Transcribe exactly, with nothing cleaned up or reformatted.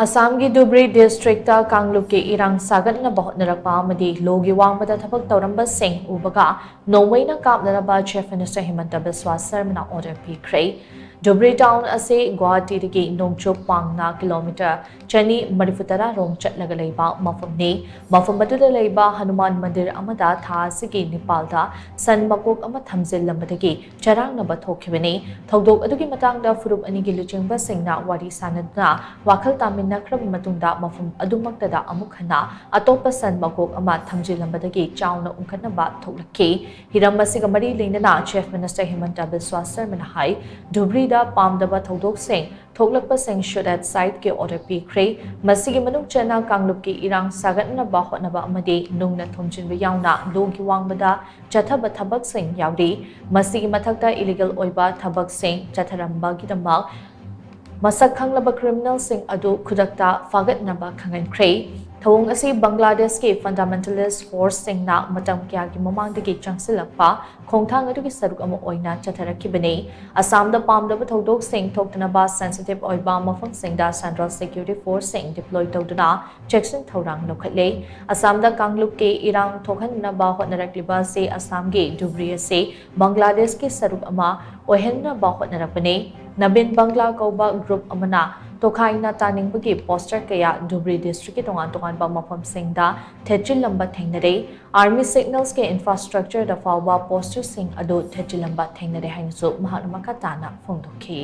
ꯑꯁꯥꯝꯒꯤ ꯙꯨꯕ꯭ꯔꯤ ꯗꯤꯁꯇ꯭ꯔꯤꯛꯇ ꯀꯥꯡꯂꯨꯞꯀꯤ ꯏꯔꯥꯡ ꯁꯥꯒꯠꯅꯕ ꯍꯣꯠꯅꯔꯛꯄ ꯑꯃꯗꯤ ꯂꯣꯒꯤ ꯋꯥꯡꯃꯗ ꯊꯕꯛ ꯇꯧꯔꯝꯕꯁꯤꯡ ꯎꯕꯒ ꯅꯣꯡꯃꯩꯅ ꯀꯥꯞꯅꯅꯕ Chief Minister ꯍꯤꯃꯟꯇ ꯕꯤꯁ꯭ꯋꯥ ꯁꯔꯃꯅ order ꯄꯤꯈ꯭ꯔꯦ꯫ ꯙꯨꯕ꯭ꯔꯤ town ꯑꯁꯤ ꯒꯨꯋꯥꯍꯥꯇꯤꯗꯒꯤ ꯅꯣꯡꯆꯨꯞ ꯋꯥꯡꯅ kilometre ꯆꯅꯤ ꯃꯔꯤꯐꯨ ꯇꯔꯥ ꯔꯣꯝ ꯆꯠꯂꯒ ꯂꯩꯕ ꯃꯐꯝꯅꯤ꯫ ꯃꯐꯝ ꯑꯗꯨꯗ ꯂꯩꯕ ꯍꯅꯨꯃꯥꯟ ꯃꯟꯗꯤꯔ ꯑꯃꯗ ꯊꯥ ꯑꯁꯤꯒꯤ ꯅꯤꯄꯥꯜꯗ ꯁꯟ ꯃꯀꯣꯛ ꯑꯃ ꯊꯝꯖꯤꯜꯂꯝꯕꯗꯒꯤ ꯆꯔꯥꯡꯅꯕ ꯊꯣꯛꯈꯤꯕꯅꯤ꯫ ꯊꯧꯗꯣꯛ ꯑꯗꯨꯒꯤ ꯃꯇꯥꯡꯗ ꯐꯨꯔꯨꯞ ꯑꯅꯤꯒꯤ ꯂꯨꯆꯤꯡꯕꯁꯤꯡꯅ ꯋꯥꯔꯤ ꯁꯥꯅꯗꯨꯅ ꯋꯥꯈꯜ ꯇꯥꯃꯤꯟꯅꯈ꯭ꯔꯕ ꯃꯇꯨꯡꯗ ꯃꯐꯝ ꯑꯗꯨꯃꯛꯇꯗ ꯑꯃꯨꯛ ꯍꯟꯅ ꯑꯇꯣꯞꯄ ꯁꯟ ꯃꯀꯣꯛ ꯑꯃ ꯊꯝꯖꯤꯜꯂꯝꯕꯗꯒꯤ ꯆꯥꯎꯅ ꯎꯪꯈꯠꯅꯕ ꯊꯣꯛꯂꯛꯈꯤ꯫ ꯍꯤꯔꯝ ꯑꯁꯤꯒ ꯃꯔꯤ ꯂꯩꯅꯅ Chief Minister ꯍꯤꯃꯟꯇ ꯕꯤꯁ꯭ꯋꯥ ꯁꯔꯃꯅ ꯍꯥꯏ, ꯙꯨꯕ꯭ꯔꯤꯗ ꯄꯥꯝꯗꯕ ꯊꯧꯗꯣꯛꯁꯤꯡ ꯊꯣꯛꯂꯛꯄꯁꯤꯡ shoot at siteꯀꯤ order ꯄꯤꯈ꯭ꯔꯦ꯫ ꯃꯁꯤꯒꯤ ꯃꯅꯨꯡ ꯆꯟꯅ ꯀꯥꯡꯂꯨꯞꯀꯤ ꯏꯔꯥꯡ ꯁꯥꯒꯠꯅꯕ ꯍꯣꯠꯅꯕ ꯑꯃꯗꯤ ꯅꯨꯡꯅ ꯊꯣꯝꯖꯤꯟꯕ ꯌꯥꯎꯅ ꯂꯣꯒꯤ ꯋꯥꯡꯃꯗ ꯆꯠꯊꯕ ꯊꯕꯛꯁꯤꯡ ꯌꯥꯎꯔꯤ꯫ ꯃꯁꯤꯒꯤ ꯃꯊꯛꯇ illegal ꯑꯣꯏꯕ ꯊꯕꯛꯁꯤꯡ ꯆꯠꯊꯔꯝꯕꯒꯤꯗꯃꯛ ꯃꯁꯛ ꯈꯪꯂꯕ criminalꯁꯤꯡ ꯑꯗꯨ ꯈꯨꯗꯛꯇ ꯐꯥꯒꯠꯅꯕ ꯈꯪꯍꯟꯈ꯭ꯔꯦ꯫ ꯊꯧꯑꯣꯡ ꯑꯁꯤ ꯕꯪꯒ꯭ꯂꯥꯗꯦꯁꯀꯤ fundamentalist forceꯁꯤꯡꯅ ꯃꯇꯝ ꯀꯌꯥꯒꯤ ꯃꯃꯥꯡꯗꯒꯤ ꯆꯪꯁꯤꯜꯂꯛꯄ ꯈꯣꯡꯊꯥꯡ ꯑꯗꯨꯒꯤ ꯁꯔꯨꯛ ꯑꯃ ꯑꯣꯏꯅ ꯆꯠꯊꯔꯛꯈꯤꯕꯅꯤ꯫ ꯑꯁꯥꯝꯗ ꯄꯥꯝꯗꯕ ꯊꯧꯗꯣꯛꯁꯤꯡ ꯊꯣꯛꯇꯅꯕ sensitive ꯑꯣꯏꯕ ꯃꯐꯝꯁꯤꯡꯗ central security forceꯁꯤꯡ deploy ꯇꯧꯗꯨꯅ ꯆꯦꯛꯁꯤꯟ ꯊꯧꯔꯥꯡ ꯂꯧꯈꯠꯂꯦ꯫ ꯑꯁꯥꯝꯗ ꯀꯥꯡꯂꯨꯞꯀꯤ ꯏꯔꯥꯡ ꯊꯣꯛꯍꯟꯅꯕ ꯍꯣꯠꯅꯔꯛꯂꯤꯕ ꯑꯁꯤ ꯑꯁꯥꯝꯒꯤ ꯙꯨꯕ꯭ꯔꯤ ꯑꯁꯤ ꯕꯪꯒ꯭ꯂꯥꯗꯦꯁꯀꯤ ꯁꯔꯨꯛ ꯑꯃ ꯑꯣꯏꯍꯟꯅꯕ ꯍꯣꯠꯅꯔꯛꯄꯅꯤ꯫ ꯅꯕꯤꯟ ꯕꯪꯒ꯭ꯂꯥ ꯀꯧꯕ group ꯑꯃꯅ ꯇꯣꯈꯥꯏꯅ ꯇꯥꯅꯤꯡꯕꯒꯤ poster ꯀꯌꯥ ꯙꯨꯕ꯭ꯔꯤ districtꯀꯤ ꯇꯣꯉꯥꯟ ꯇꯣꯉꯥꯟꯕ ꯃꯐꯝꯁꯤꯡꯗ ꯊꯦꯠꯆꯤꯜꯂꯝꯕ ꯊꯦꯡꯅꯔꯦ꯫ Army signalsꯀꯤ infrastructureꯗ ꯐꯥꯎꯕ posterꯁꯤꯡ ꯑꯗꯨ ꯊꯦꯠꯆꯤꯜꯂꯝꯕ ꯊꯦꯡꯅꯔꯦ ꯍꯥꯏꯅꯁꯨ ꯃꯍꯥꯛꯅ ꯃꯈꯥ ꯇꯥꯅ ꯐꯣꯡꯗꯣꯛꯈꯤ꯫